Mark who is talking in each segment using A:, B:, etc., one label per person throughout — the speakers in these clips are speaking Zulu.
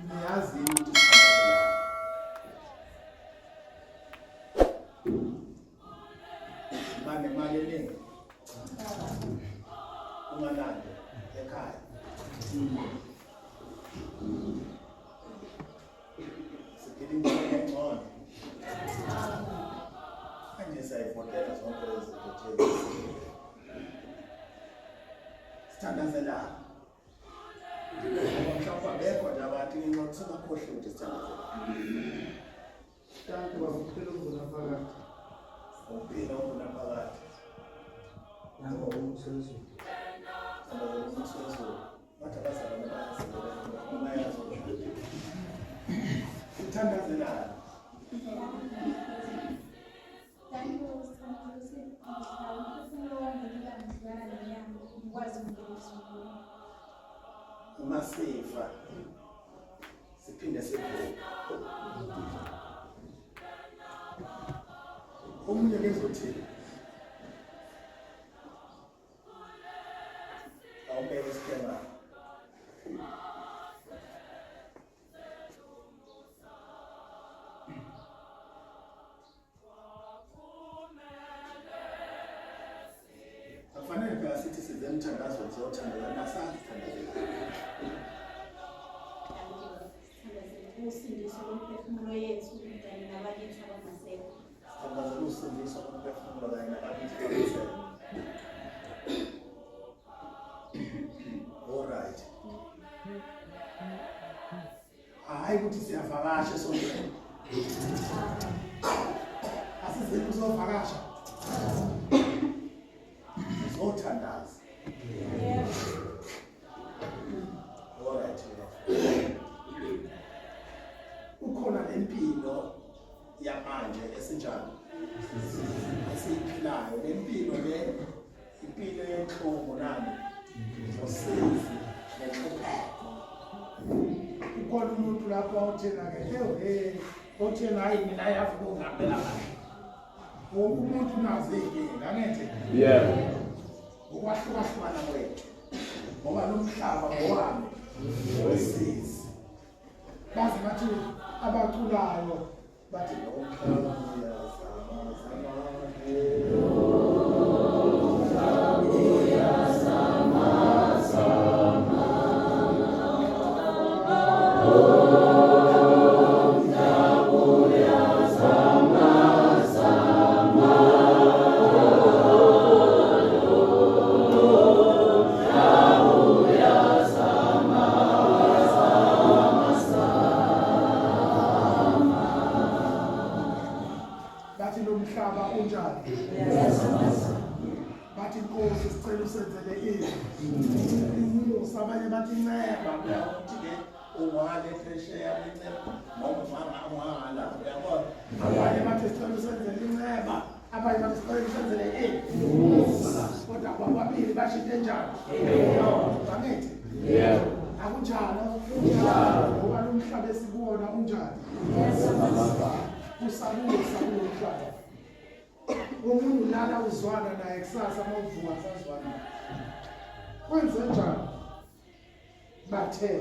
A: Niyazi yini ukuthi sithandazelani? Banemali eningi. Unganandi ekhaya. Siphila impilo engcono. Manje siyayivotela zonke lezi zinto thina. Sithandazelana. Mhlawumbe abekho nje abantu ngenxa yokuthi sebakhohliwe ukuthi sithandazela.
B: Kanti wakuphila ungunaphakade.
A: Ukuphila ungunaphakade.
B: Nabo umbuso wezulu.
A: Thandazela umbuso wezulu. Bathi abazalwane bayazi bayazi. Uthandazelani? Uma sifa siphinde sivuke. Omunye kezothini? Awubeke isikhema. Akufanele phela sithi size emthandazweni siyothandazana nasazi sithandazela.
C: Usindiso lomphefumulo yethu kanye nabakithi abangasekho.
A: Sithandazela usindiso lomphefumulo kanye nabakithi abangasekho. All right. Hayi ukuthi siyavakasha esontweni. Asizeni uzovakasha. Sizothandaza. All right. Ukhona lempilo yamanje esinjani? Esiyiphilayo lempilo le impilo yenhlungu nani nosizi nenhlupheko
B: Ukhona umuntu lapho othena ke ehe othena hayi mina yazi ukungihambela kahle.
A: Wonke umuntu unazo iy'nkinga angithi?
D: Yebo.
A: Ngokwahlukahlukana kwethu ngoba lo mhlaba ngowami wesizi.
B: Baze bathi abaculayo
A: Bathi lo mhlaba uyazama zama.
B: Bathi lo mhlaba unjani? Bathi inkosi sicela usenzele ini? Umusa abanye bathi inceba
A: Uyakuthi ke ungwale phesheya kwinceba noma unganga ungangala uyabona
B: abanye bathi sicela usenzele inceba abanye bathi sicela usenzele ini kodwa kwababili basho into enjani angithi
D: Yebo.
B: akunjalo ngoba lo mhlaba esikuwona unjani usabusa kulo mhlaba omunye ulala uzwana naye kusasa uma uvuka sazwana kwenze njani bathe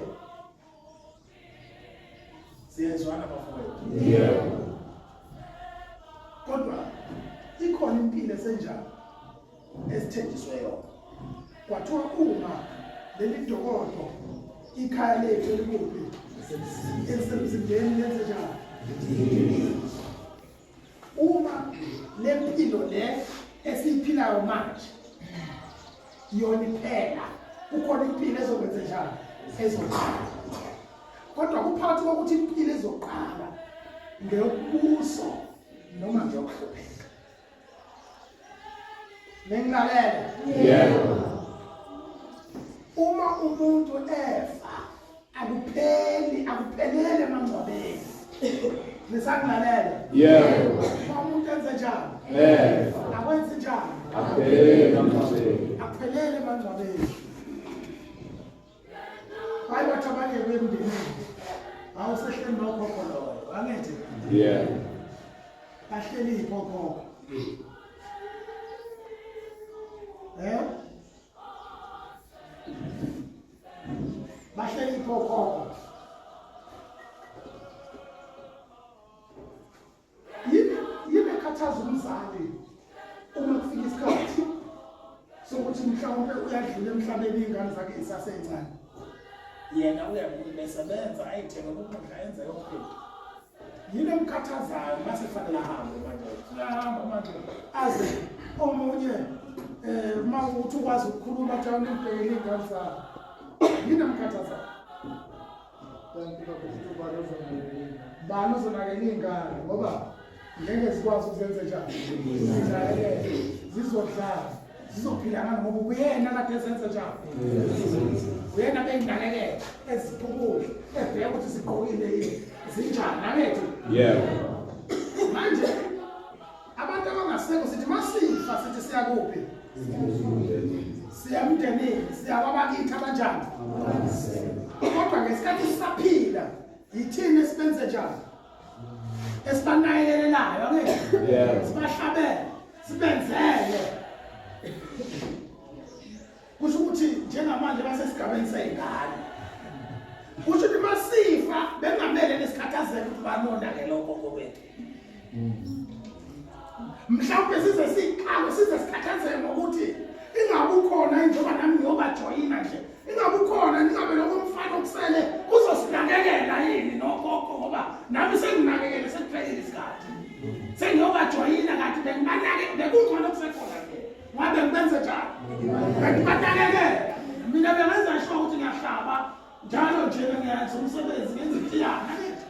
A: siyezwana bafowethu
D: Yebo.
B: kodwa ikhona impilo esenjani
A: esithenjiswe yona
B: kwathiwa uma leli dokodo ikhaya lethu elikuphi elisemzimbeni lenze njani uma le mpilo le esiyiphilayo manje yona iphela kukhona impilo ezokwenza njani ezoqala kodwa kuphakathi kokuthi impilo ezoqala ngeyokubuso noma ngeyokuhlupheka Ningilalele?
D: Yebo.
B: Uma umuntu efa akupheli akuphelele emangcwabeni. Nisangilalele?
D: Yebo.
B: Uma umuntu enze njani?
D: Efa.
B: Akwenzi njani?
D: Akuphelele emangcwabeni.
B: Akuphelele emangcwabeni. Hayi bathi abanye bemndenini. Awusehleli nokhokho loyo, angithi?
D: Yebo.
B: Bahleli ikhokho. Eh? Bahleli ikhokho. Mhlawumpe uyadlula emhlabeni iy'ngane zakhe zisasencane. Yena uyabesebenza ayithenge ukudla enze yonke into. Yini emkhathazayo mase kufanele ahambe manje? Uyahamba manje aze omunye uma ukuthi ukwazi ukukhuluma athi awunibhekele iy'ngane zakho. Yini emkhathazayo? Bani uzonakekela iy'ngane ngoba ngeke zikwazi ukuzenze njani zinakekele zizodlala zizophila ngani ngoba uyena kade ezenze njani uyena beyinakekela eziphukule ebheka ukuthi zigqokile yini zinjani angithi
D: Yebo.
B: Manje abantu abangasekho sithi masifa sithi siyakuphi siya emndenini siya kwabakithi abanjani kodwa ngesikhathi sisaphila yithini esibenze njani esibanakelelayo angithi sibahlabele sibenzele kusho ukuthi njengamanje basesigabeni sey'ngane kusho ukuthi masifa bengamele nesikhathazeke ukuthi banonake lokho kokwethu mhlawumbe size siqale size sikhathazeke ngokuthi ingabe ukhona njengoba nami ngiyobajoyina nje ingabe ukhona ningabe lokho mfana okusele uzosinakekela yini nogogo ngoba nami senginakekele sekuphelile isikhathi sengiyobajoyina kanti bengibanake bekungcono kusekhona nje Ngabe ngibenze njani? Bengibanakekela. Mina bengenza sure ukuthi ngiyahlaba njalo nje ngiyenza umsebenzi ngenza itiyana angithi.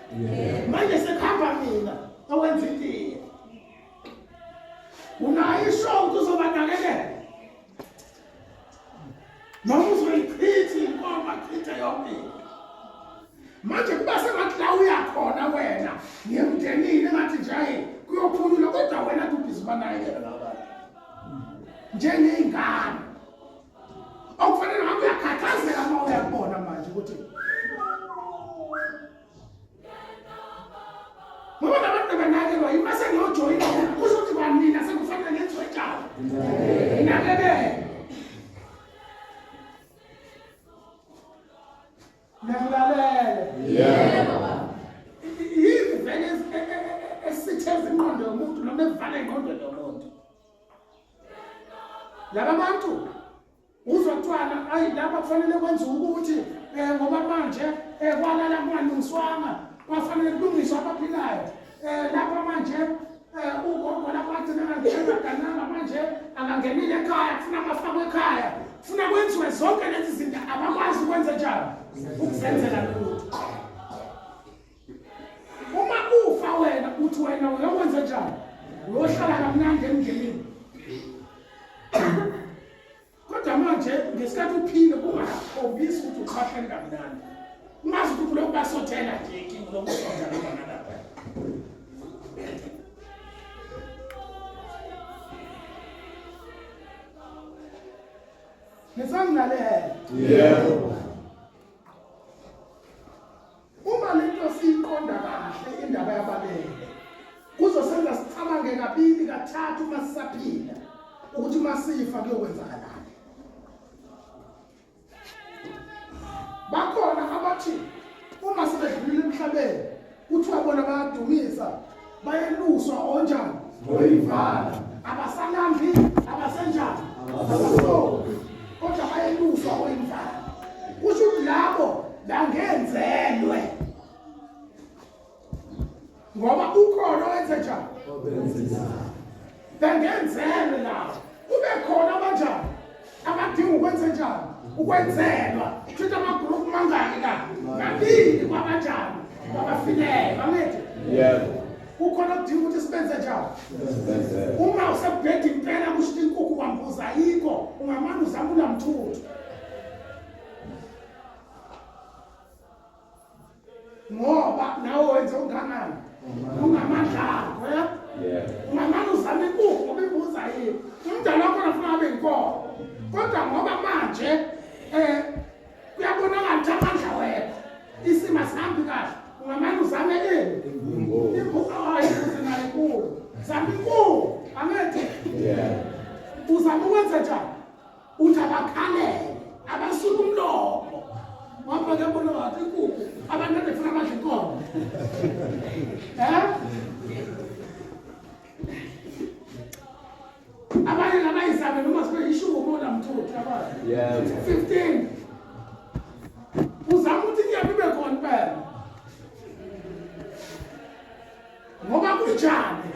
B: Manje sekuhamba mina owenza itiye. Unayo ishow ukuthi uzobanakekela. Noma uzoyichitha inkomo achithe yonke into. Manje kuba sengathi la uyakhona wena ngemndenini engathi nje hayi kuyophulula kodwa wena uthi ubhizi ubanakekela laba bantu njengey'ngane okufanele ngabe uyakhathazeka uma uyakubona manje ukuthi ngoba nabantu bebanakelwa yima sengiyojoyina kusho ukuthi kwanina sekufanele ngenziwe njalo nginakekele Niyakulalele.
D: Yebo.
B: Yini vele esitheza ingqondo yomuntu noma evala ingqondo yomuntu? Laba bantu uzwa kuthiwa ayi lapha kufanele kwenziwe ukuthi ngoba manje kwalala kungalungiswanga kwafanele kulungiswe abaphilayo lapha manje ugogo lapho agcina engagananga manje akangenile ekhaya kufuna amafakwe ekhaya kufuna kwenziwe zonke lezi zinto abakwazi ukwenza njalo ukuzenzela lutho uma ufa wena uthi wena uyokwenza njani uyohlala kamnandi emndenini Kodwa manje ngesikhathi uphile kungakhombisi ukuthi uqhahleni kamnandi. Ungazi ukuthi lokhu basothela nje inkinga lokhu usonta noma nalapha. Nisangilalela?
D: Yebo.
B: Uma lento siyiqonda kahle indaba yababele kuzosenza sicabange kabili kathathu uma sisaphila ukuthi uma sifa kuyokwenzakalani. Bakhona abathi uma sebedlulile emhlabeni kuthiwa bona bayadumisa bayeluswa onjani
D: Oyivala.
B: Abasalambi abasenjani abasoli kodwa bayeluswa oyimvala. Kusho ukuthi labo bangenzelwe ngoba ukhona owenze njani bengenzelwe labo kube khona abanjani abadinga ukwenze njani ukwenzelwa kusho amagroup mangaki la mabili kwabanjani kwabafileyo angithi
D: yebo
B: kukhona okudinga ukuthi sibenze njani uma usebhedi impela kusho ukuthi inkukhu kwambuza ayikho ungamane uzama ulamthuthu ngoba nawe wenze unganani ungamandla akho ya ungamane uzame inkukhu ngoba imbuza yini umdala wakho nafuna abe inkomo kodwa ngoba manje um kuyabonakala ukuthi amandla wekho isimo asihambi kahle ungamane uzame ini imbuzi nayo inkulu zama inkulu angithi uzama ukwenza njani uthi abakhalele abasuka umlomo ngoba ke bona wathi inkukhu abantu abefuna badla inkomo eh abanye labayizabe noma sibe ishuku bona mthuthu mfazi?
D: Yebo.
B: 15. Uzama ukuthi inyama ibe khona impela. Ngoba kunjani?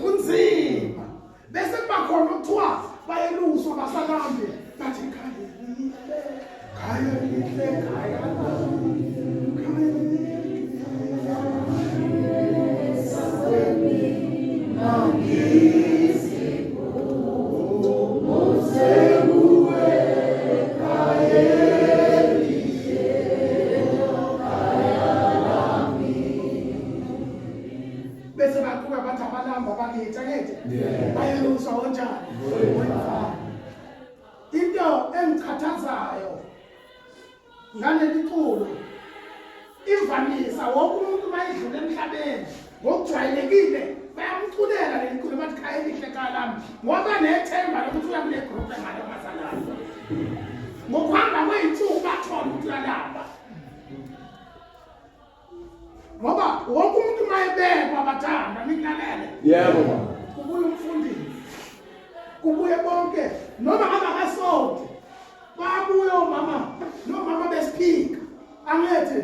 B: Kunzima. Bese kuba khona okuthiwa bayeluswa basalambe bathi khaya elihle, khaya elihle, khaya lami, khaya Bese baqhuba bathi abalamba bakithi angithi bayeluswa onjani? Into engikhathazayo ngaleli culo imvamisa wonke umuntu uma edlula emhlabeni ngokujwayelekile bayamculela leli culo bathi khaya elihle khaya lami ngoba nethemba lokuthi uya kule group engale kumasalana ngokuhamba kwey'nsuku bathole ukuthi uyalamba ngoba wonke umuntu uma ebekwa bathanda nikulalele
D: Yebo baba.
B: Kubuye umfundisi kubuye bonke noma abakasonti babuye omama nomama besiphika angithi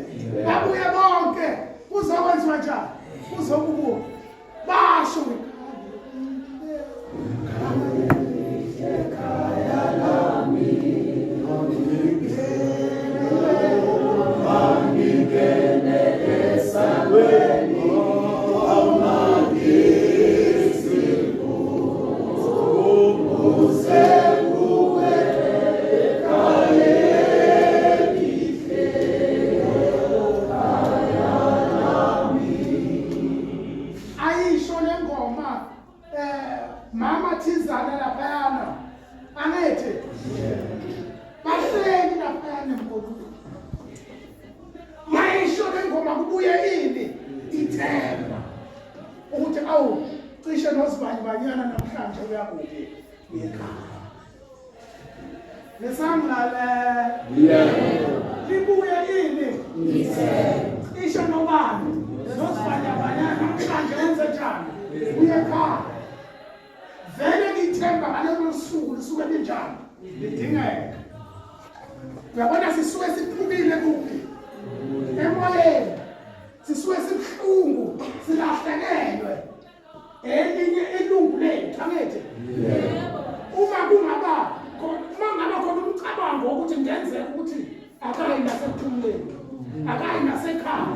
B: babuye bonke kuzokwenziwa njani kuzokubuka basho Ayisho lengoma eh mama thizana laphayana angithi bahleli laphayana emgodini mayisho lengoma kubuye ini ithemba ukuthi awu cishe nozibanyibanyana namhlanje uyakuphi ngekhaya Nisangilalela.
D: Yebo.
B: Libuye ini? Ithemba. Isho nobani? Nozibanyabanya namhlanje wenze njani? Uye ekhaya. Vele ngithemba ngalelo suku lisuke linjani? Lidingeka. Uyabona sisuke siphukile kuphi? Emoyeni. Sisuke sibuhlungu, silahlekelwe. Elinye ilungu lethu angithi uma kungaba uma ngaba khona umcabango wokuthi kungenzeka ukuthi akayi nasekuphumuleni akayi nasekhaya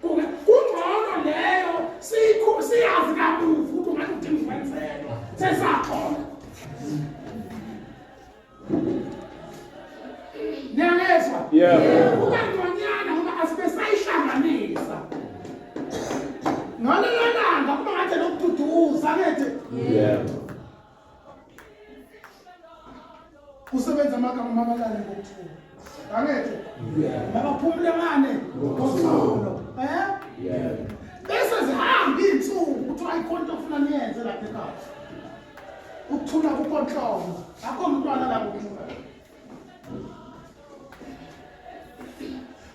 B: kungcono leyo siyazi kamuva ukuthi ungathi udinga ukwenzelwa sesaxola Niyangezwa?
D: Yebo.
B: Kuba ngconyana ngoba asibe sayihlanganisa. Ngalelo langa uma ngathi lokududuza ngithi
D: Yebo.
B: kusebenza amagama mabalale ngokuthula. Angithi?
D: Yebo.
B: Mabaphumule ngane ngoxolo. Eh?
D: Yebo.
B: Bese zihamba iy'nsuku kuthiwa ayikhona into ofuna niyenze lapha ekhaya. Ukuthula kukho nhlobo. Akho mntwana la kuthula.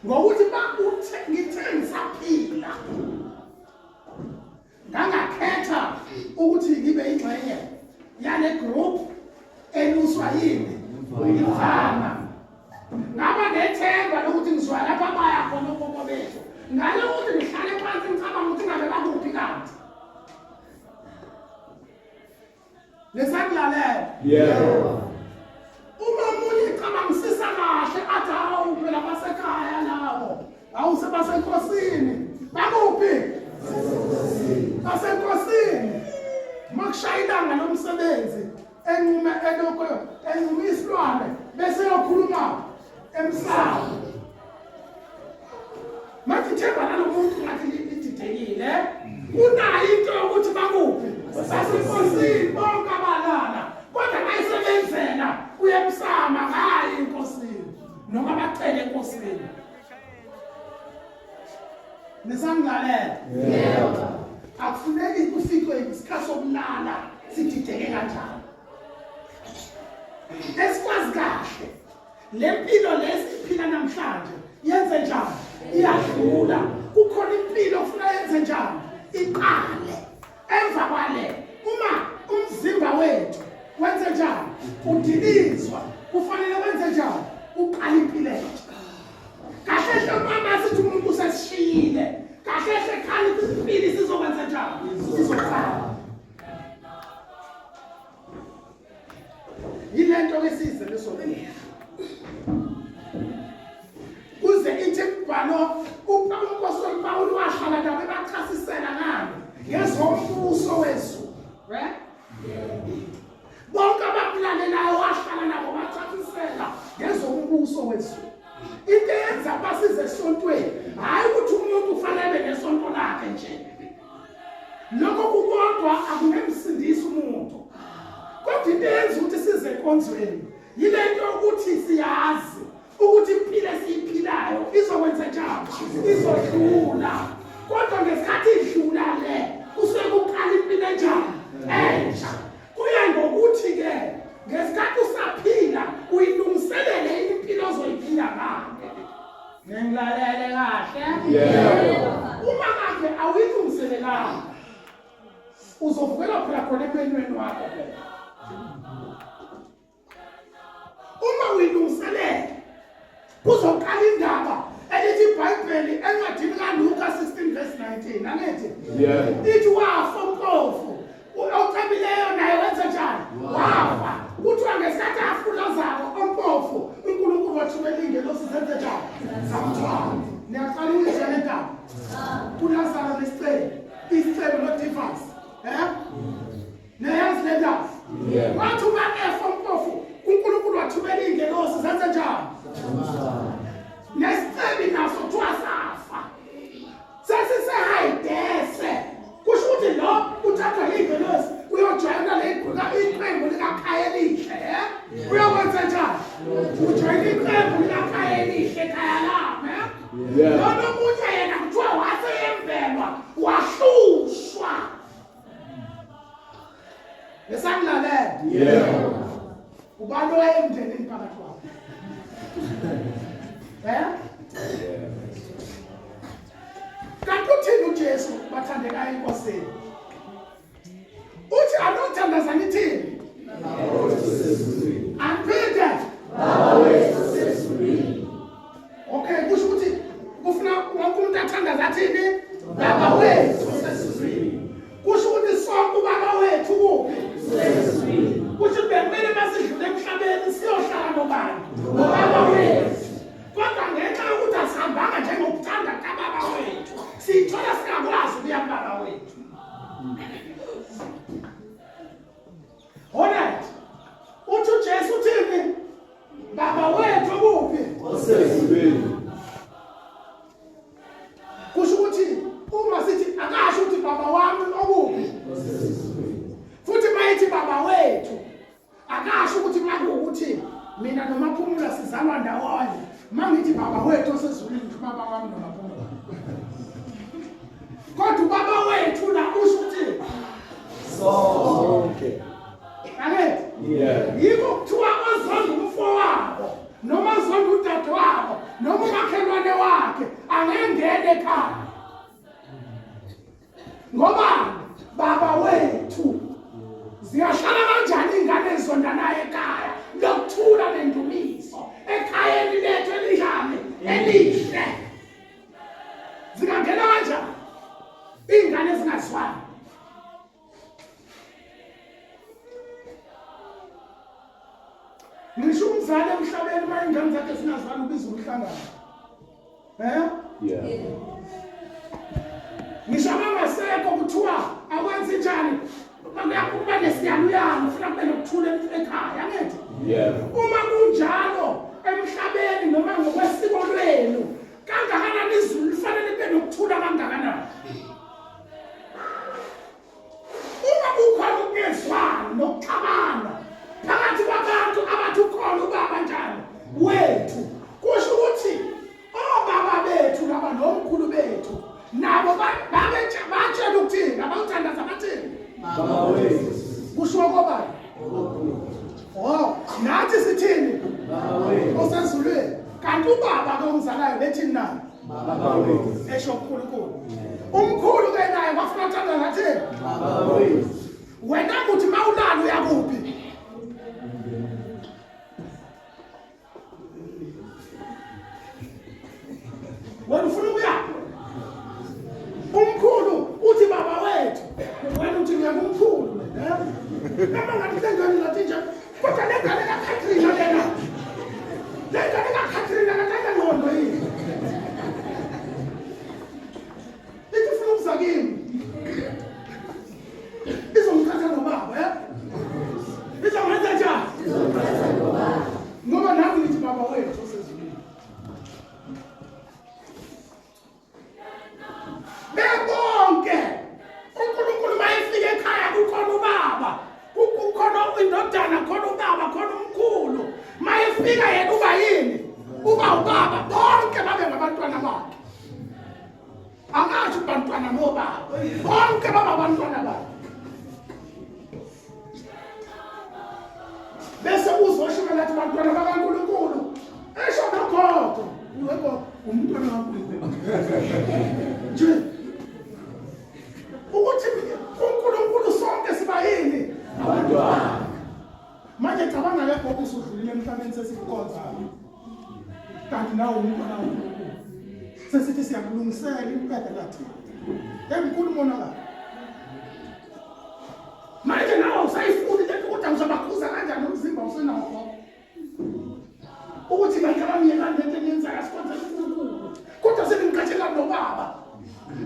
B: Ngokuthi bakuthe ngithe ngisaphila. Ngangakhetha ukuthi ngibe ingxenye yale group eluswa yini? Imvama. Ngaba nethemba lokuthi ngizwa lapha baya khona okhokho bethu. Ngale ukuthi ngihlale phansi ngicabanga ukuthi ngabe bakuphi kanti. Nisakulalela.
D: Yebo.
B: Uma omunye ecabangisisa kahle athi hawu phela basekhaya labo. Hawu sebasenkosini. Bakuphi? Basenkosini. Makushaya ilanga lomsebenzi enqume elokho enqume isilwane bese yokhuluma emsamo. Manje ithemba lalo muntu ngathi lididekile. Unayo into yokuthi bakuphi? Basenkosini bonke abalala. Kodwa bayisebenzela uyemsama ngayo enkosini noma bacele enkosini. Nisangilalela?
D: Yebo.
B: Akufuneki kufikwe isikhathi sokulala sidideke kanjalo. Esikwazi kahle Le mpilo lesiphila namhlanje yenze njani? Iyadlula. Kukhona impilo ofuna yenze njani? Iqale. Emva kwale uma umzimba wethu wenze njani? kuqala impilo entsha. Kahle hle mama sithi umuntu usesishiyile. Kahle hle khali impilo sizokwenza njani? Izoqala. Yilento ke size leso. Kuze ithi imibhalo uMpostoli Pawulu wahlala nabo ebachasisela ngani ngezombuso wezulu. Right? Bonke abakulalelayo wahlala nabo bachasisela ngezombuso wezulu. Into eyenza basize esontweni hayi ukuthi umuntu ufanele abe nesonto lakhe nje. Lokho kukodwa akunemsindisi umuntu. Kodwa into eyenza ukuthi size enkonzweni yile nto yokuthi siyazi ukuthi impilo esiyiphilayo izokwenza njani, izodlula. Kodwa ngesikhathi idlula le kusuke kuqala impilo enjani entsha. Kuya ngokuthi-ke ngesikhathi usaphila uyilungiselele impilo ozoyiphila ngayo. Ningilalele kahle?
D: Yebo.
B: Uma kade awuyilungiselelanga uzovukela phela khona emenyweni wakho phela. Uma uyilungiselele kuzoqala indaba elithi iBhayibheli encwadini kaLuka 16 verse 19 angithi?
D: Yebo.
B: Ithi wafa umpofu ocebileyo naye wenze njani? Wafa. Kuthiwa ngesikhathi afulazayo ompofu uNkulunkulu wathumela ingelosi zenze njani? Zamthwala. Niyaqala ukuyizwa le ndaba? KuLazaro nesicelo, isicelo noDivas. Eh? Niyayazi le ndaba?
D: Yebo.
B: Wathi uma efa umpofu uNkulunkulu wathumela ingelosi zenze njani? Nesicebi naso kuthiwa safa. Sesisehayidese. Kusho ukuthi lo uthathwa yingelosi uyojoyina le iqembu likaKhaya elihle, eh? Uyokwenza njani? Ujoyina iqembu likaKhaya elihle ekhaya lami, eh?
D: Yeah.
B: Lona omunye yena kuthiwa waseyembelwa wahlushwa. Ngisangilalela.
D: Yebo.
B: Ubani owayemndenini phakathi kwabo? Eh? Kanti uthini uJesu bathandekayo eNkosini? Uthi anothandaza nithini? Angiphinde. Okay, kusho ukuthi kufuna wonke umuntu athandaza athini? Baba wethu osezulwini. Kusho ukuthi sonke ubaba wethu kuphi? Kusho ukuthi bekumele masidlule emhlabeni siyohlala nobani? Nobaba wethu. Kodwa ngenxa yokuthi asihambanga njengokuthanda kababa wethu, siyithola singakwazi ukuya kubaba wethu. Alright. Uthi uJesu uthini? Baba wethu kuphi?
D: Osezulwini.
B: Kusho ukuthi uma sithi akasho ukuthi baba wami okuphi? Futhi mayithi baba wethu akasho ukuthi makuwukuthi mina noMaphumula sizalwa ndawonye. Mangithi baba wethu osezulwini ngisho baba wami noMaphumula. Kodwa ubaba wethu la usho ukuthi
D: Sonke.
B: angithi
D: Yebo.
B: yikho kuthiwa ozonda umfowabo noma ozonda udadewabo noma umakhelwane wakhe angengene ekhaya. Ngoba baba wethu ziyahlala kanjani ingane ezondanayo ekhaya lokuthula nendumiso ekhayeni lethu elinjani elihle? Zingangena kanjani iy'ngane ezingazwani? Ngisho umzali emhlabeni uma iy'ngane zakhe zingazwani ubiza umhlangano. Eh?
D: Yebo.
B: Ngisho abangasekho kuthiwa akwenzi njani kuba nesiyaluyalu ufuna kube nokuthula ekhaya angithi?
D: Yebo.
B: Uma kunjalo emhlabeni noma ngokwesiko lwenu kangakanani izulu lifanele libe nokuthula kangakanani? Uma kukhona ukungezwani nokuxabana phakathi kwabantu abathi ukhona ubaba njani wethu, kusho ukuthi obaba bethu laba nomkhulu bethu nabo batshela ukuthini abawuthandaza bathini?
D: Baba wethu.
B: Kushiwo kobani? Oh, nathi sithini?
D: Baba wethu.
B: Osezulwini. Kanti ubaba ke omzalayo bethini na?
D: Baba wethu.
B: Esho uNkulunkulu. Umkhulu ke naye wafuna uthandaza ngathini?
D: Baba wethu.
B: Wena kuthi mawulala uyakuphi? Wena ufuna ukuyaphi? Umkhulu uthi baba wethu, wena uthi ngiyakumkhulu mina. Noma ngathi sengane lathi nje, kodwa le ngane kaCatherine lena. Le ngane kaCatherine akathatha ngqondo yini? Ithi ufuna ukuza kimi. Izongithatha nobaba, eh? Izongenza njani?
C: Izongithatha nobaba.
B: Ngoba nami ngithi baba wethu osezulwini. Bebonke uNkulunkulu mayefika ekhaya kukhona ubaba, kukhona indodana, khona ubaba, khona umkhulu. Mayefika yena uba yini? Uba ubaba, bonke babe ngabantwana bakhe. Angasho bantwana nobaba, bonke baba abantwana bakhe. Bese uzosho lathi bantwana bakaNkulunkulu, esho nogogo, yebo umntwana kaNkulunkulu. Nje ukuthi uNkulunkulu sonke siba yini?
D: Abantwana.
B: Manje cabanga ke gogo usudlulile emhlabeni sesikukhonza. Kanti nawe umntwana kaNkulunkulu. Sesithi siyakulungisela impepha lathi. Emkhulu umonakalo. Manje nawe usayifuni lento kodwa uzobakhuza kanjani umzimba usenawo gogo? Ukuthi bantu abamyekani lento eniyenzayo asikhonze uNkulunkulu. Kodwa seningikhathela nobaba.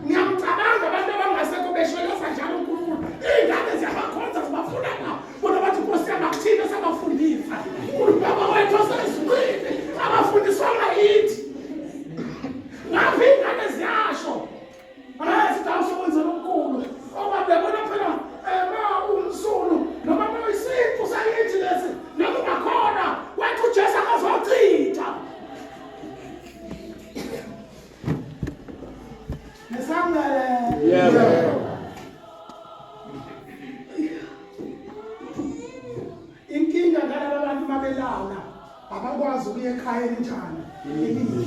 B: Ngiyamcabanga abantu abangasekho beshweleza njalo uNkulunkulu. Iy'ngane ziyabakhonza zibafuna la. Bona bathi Nkosi yami akuthina sabafundisa. Ubaba wethu osezulwini abafundiswanga yithi. Ngapha iy'ngane ziyasho. Angazi ukuthi awusebenza nomkhulu. Ngoba uyabona phela ma umsulu noma ma isintu sakithi lesi noma ungakhona wathi uJesu akazochitha. Nesangele.
D: Yebo.
B: Inkinga ngalaba bantu mabelala abakwazi ukuya ekhaya elinjani elihle.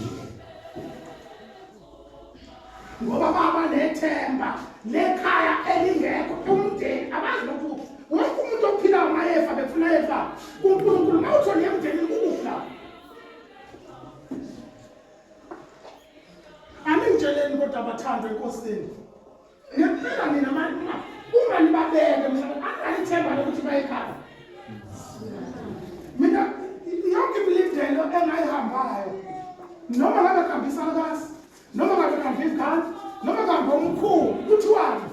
B: Ngoba baba nethemba lekhaya elingekho umndeni abazi ukuthi wonke umuntu ophilayo mayefa befuna yefa uNkulunkulu mawuthole emndenini kukuphi lapho. Aningitsheleni kodwa abathandwa enkosini. Ngempela nina uma nibabeke mhlawumbe anginalithemba lokuthi baye ekhaya. Mina yonke imilindelo engayihambayo noma ngabe kuhamba isalukazi noma ngabe kuhamba ingane noma kuhamba omkhulu kuthiwani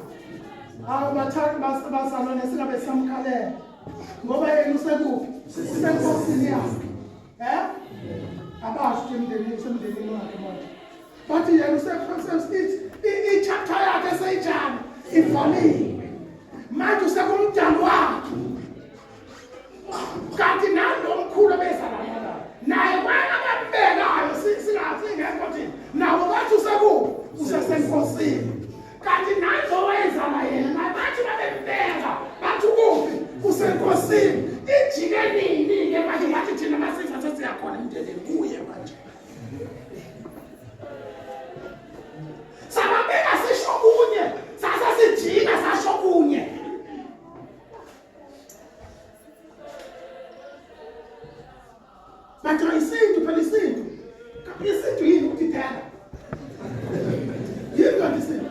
B: hawu bathandi bazalwane singabe samkhalela ngoba yena usekuphi usenkosini yakhe eh abasho ukuthi emndenini usemndenini wakhe manje bathi yena i-chapter yakhe seyinjani ivaliwe manje usekumdali wakhe kanti nalo mkhulu obezalana naye kwabambekayo singekho thina nabo bathi usekuphi usesenkosini kanti nalo wayezala yena naye bathi babembeka bathi ukuphi usenkosini ijike nini-ke manje bathi thina masiza sesiyakhona emndenini kuye manje sababeka sisho kunye sase sijika sasho kunye bathi isintu phela isintu isintu yini ukudidela yini kanti isintu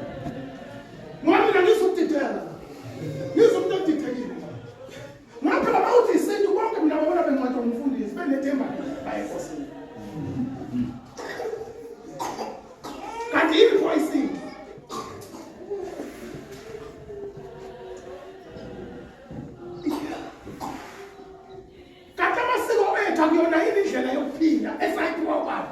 B: ngoba mina ngizukudidela ngizwa umuntu odidekile ngoba phela bawuthi isintu bonke mina babona bencwadi umfundisi benethemba baye enkosini kanti yini pho isintu kanti amasiko ethu akuyona yini indlela yokuphila esayiphiwa ubaba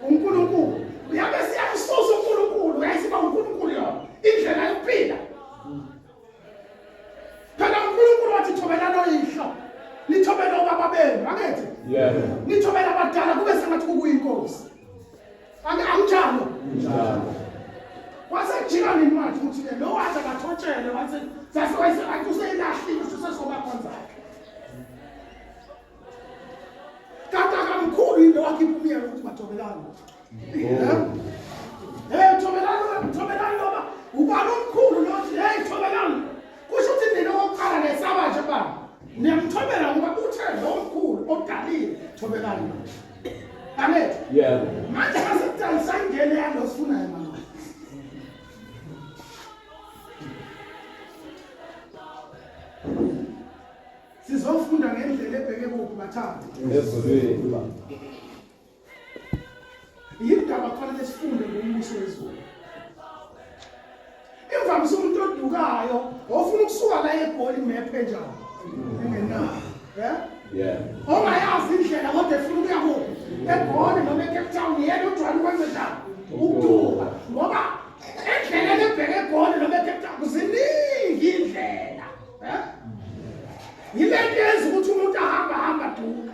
B: uNkulunkulu uyabe siyamsusa uNkulunkulu uyayisiba uNkulunkulu yona indlela yokuphila phela uNkulunkulu wathi thobelani oyihlo nithobele obaba benu angithi
D: Yebo.
B: nithobele abadala kube sengathi kukuyinkosi anginjalo
D: Njalo.
B: wasejika nini manje ukuthi ke lo wathi akathotshele wathi sase wathi useyilahlile usesobakhonzakhe kanti akamkhulu yini lo wakhipha umyalo ukuthi bathobelane hey thobelani thobelani noma ubani omkhulu lothi hey thobelani kusho ukuthi nina okokuqala nesaba nje baba niyamthobela ngoba uthe lo mkhulu odalile thobelani manje angithi
D: Yebo.
B: manje masekudala sayingena Ingene yalo sifunayo mama. Sizofunda ngendlela ebheke kuphi bathanda.
D: Ezulwini.
B: Yindaba kufanele sifunde ngombuso wezulu. Imvamisa umuntu odukayo ofuna ukusuka la eGoli map enjani? Engenayo. Yeah?
D: Yeah.
B: Ongayazi indlela kodwa efuna ukuya kuphi? EGoli noma eCape Town yena ujwayele ukwenza njani? Ukuduka. Ngoba endleleni ebheke eGoli noma eCape Town ziningi indlela. Eh? Yile nto yenza ukuthi umuntu ahamba hamba duka.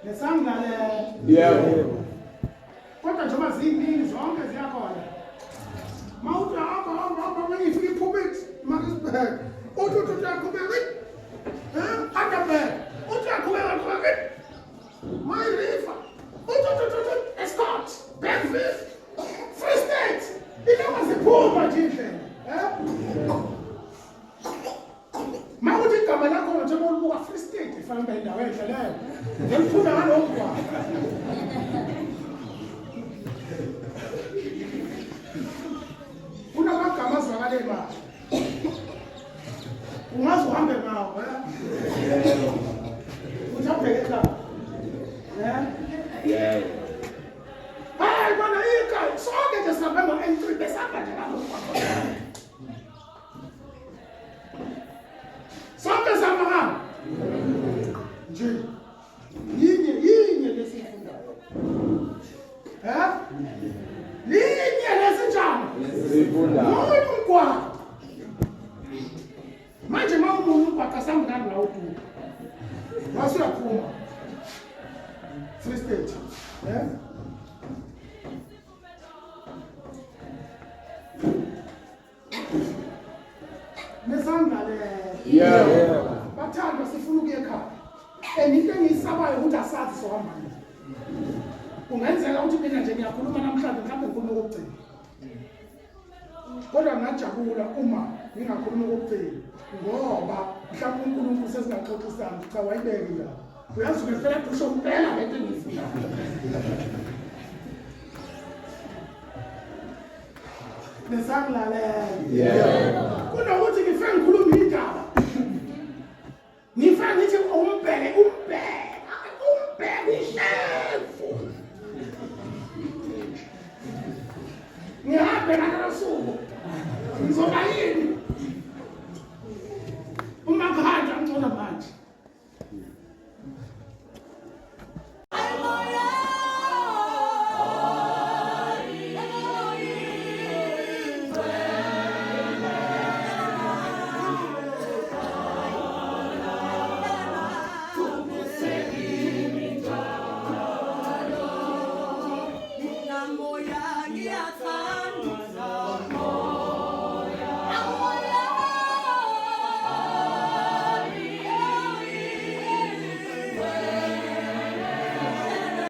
B: Nesangilalela.
D: Yebo.
B: Kodwa njengoba ziningi zonke ziyakhona. Mawuthi hamba hamba hamba mengifika iphumit Maritzburg. Uthi uthi uyaqhubeka. Eh? Underberg. Uthi uyaqhubeka qhubeka. My River. Uthi uthi uthi Escort. Bergville. Free State. Ilokho ziphuma nje indlela. Eh? Makuthi igama lakho njengoba ulibuka Free State ifanele ube indawo enhle leyo. Ngimfunda ngalowo mgwaqo. Kunamagama azwakale kahle. Ungaze uhambe ngawo, eh? Uthi abheke ekhaya. Eh?
D: Yebo.
B: Hayi bona ikhaya sonke nje sihambe ngo-N3 besihamba nje ngalo mgwaqo. Sonke sihamba nje yinye yinye lesifundayo eh linye lesinjani
D: Lesifundayo.
B: Munye umgwaqo manje uma umunye umgwaqo asambi ngani la uduka wase uyaphuma Free State eh Nesandla le.
D: Yebo.
B: Bathandwa sifuna ukuya ekhaya. And into engiyisabayo ukuthi asazi sohamba nini. Kungenzeka ukuthi mina nje ngiyakhuluma namhlanje mhlawumbe ngikhuluma okokugcina. Kodwa ngingajabula uma ngingakhuluma okokugcina ngoba mhlawumbe uNkulunkulu sesingaxoxisana cha wayibeka indaba. Uyazi ngempela kusho impela lento engiyifunayo. Nisangilalela.
D: Yebo.
B: Kunokuthi ngife ngikhuluma indaba. Ngife ngithi umbheke umbheke umbheke ishefu. Ngihambe ngalo